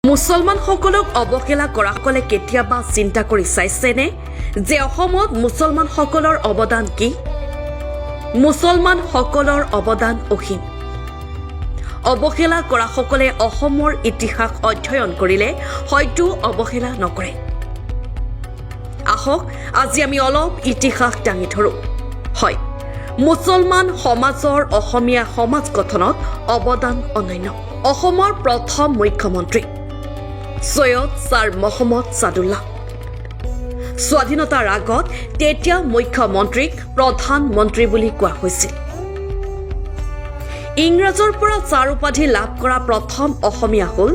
মুছলমানসকলক অৱহেলা কৰাসকলে কেতিয়াবা চিন্তা কৰি চাইছেনে যে অসমত মুছলমানসকলৰ অৱদান কি? মুছলমানসকলৰ অৱদান অসীম। অৱহেলা কৰাসকলে অসমৰ ইতিহাস অধ্যয়ন কৰিলে হয়তো অৱহেলা নকৰে। আহক, আজি আমি অলপ ইতিহাস দাঙি ধৰোঁ। হয়, মুছলমান সমাজৰ অসমীয়া সমাজ গঠনত অৱদান অনন্য। অসমৰ প্ৰথম মুখ্যমন্ত্ৰী চৈয়দ ছাৰ মহম্মদ ছাদুল্লাহ। স্বাধীনতাৰ আগত তেতিয়া মুখ্যমন্ত্ৰীক প্ৰধানমন্ত্ৰী বুলি কোৱা হৈছিল। ইংৰাজৰ পৰা ছাৰ উপাধি লাভ কৰা প্ৰথম অসমীয়া হ'ল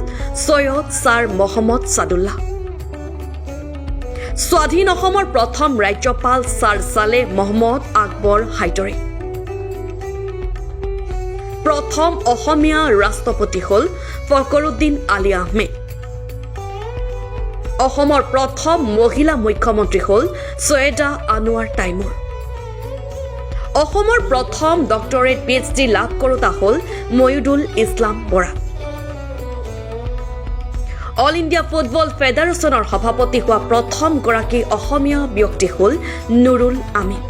চৈয়দ ছাৰ মহম্মদ ছাদুল্লাহ। স্বাধীন অসমৰ প্ৰথম ৰাজ্যপাল ছাৰ চালে মহম্মদ আকবৰ হাইদৰে। প্ৰথম অসমীয়া ৰাষ্ট্ৰপতি হ'ল ফকৰুদ্দিন আলী আহমেদ। অসমৰ প্ৰথম মহিলা মুখ্যমন্ত্ৰী হ'ল চৈয়দা আনোৱাৰ টাইমুৰ। অসমৰ প্ৰথম ডক্টৰেট, পিএইচডি লাভ কৰোতা হ'ল Mayudul Islam Bora. All India football ফেডাৰেশ্যনৰ সভাপতি হোৱা প্ৰথমগৰাকী অসমীয়া ব্যক্তি হ'ল নুৰুল আমিন।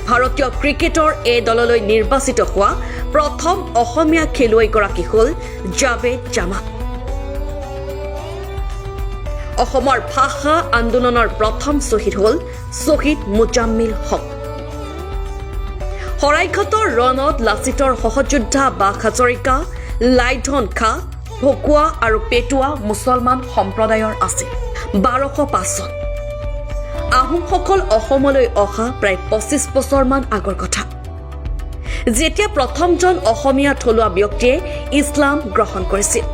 ভাৰতীয় ক্ৰিকেটৰ এ দললৈ নিৰ্বাচিত হোৱা প্ৰথম অসমীয়া খেলুৱৈগৰাকী হ'ল জাভেদ জামান। অসমৰ ভাষা আন্দোলনৰ প্ৰথম শ্বহীদ হ'ল শ্বহীদ মুজাম্মিল হক। শৰাইঘাটৰ ৰণত লাচিতৰ সহযোদ্ধা বাঘ হাজৰিকা, লাইধন খা, ভকুৱা আৰু পেটুৱা মুছলমান সম্প্ৰদায়ৰ আছিল। 1205 চন, আহোমসকল অসমলৈ অহা প্ৰায় 25 বছৰমান আগৰ কথা, যেতিয়া প্ৰথমজন অসমীয়া থলুৱা ব্যক্তিয়ে ইছলাম গ্ৰহণ কৰিছিল।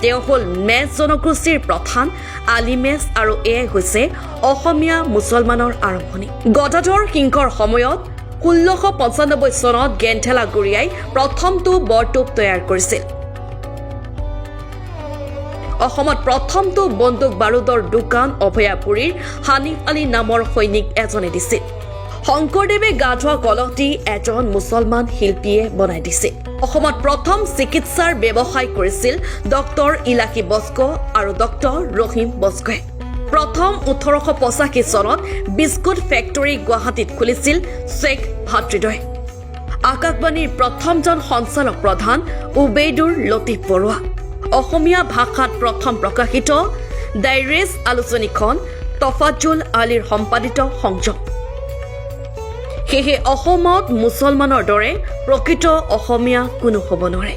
তেওঁ হ'ল মেচ জনগোষ্ঠীৰ প্ৰধান আলি মেচ আৰু এয়াই হৈছে অসমীয়া মুছলমানৰ আৰম্ভণি। গদাধৰ সিংহৰ সময়ত 1695 চনত গেণ্ঠেলা গুৰিয়াই প্ৰথমটো বৰটোপ তৈয়াৰ কৰিছিল। অসমত প্ৰথমটো বন্দুক বাৰুদৰ দোকান অভয়াপুৰীৰ হানিফ আলী নামৰ সৈনিক এজনে দিছিল। শংকৰদেৱে গা ধোৱা কলহটি এজন মুছলমান শিল্পীয়ে বনাই দিছিল। অসমত প্ৰথম চিকিৎসাৰ ব্যৱসায় কৰিছিল ডক্টৰ ইলাহী বস্ক আৰু ডক্টৰ ৰহিম বস্কই। প্ৰথম 1885 চনত বিস্কুট ফেক্টৰী গুৱাহাটীত খুলিছিল শ্বেখ ভাতৃদ্বয়ে। আকাশবাণীৰ প্ৰথমজন সঞ্চালক প্ৰধান উবেইদুৰ লতিফ বৰুৱা। অসমীয়া ভাষাত প্ৰথম প্ৰকাশিত ডাইৰেজ আলোচনীখন তফাজুল আলীৰ সম্পাদিত সংযম। সেয়েহে অসমত মুছলমানৰ দৰে প্ৰকৃত অসমীয়া কোনো হ'ব নোৱাৰে।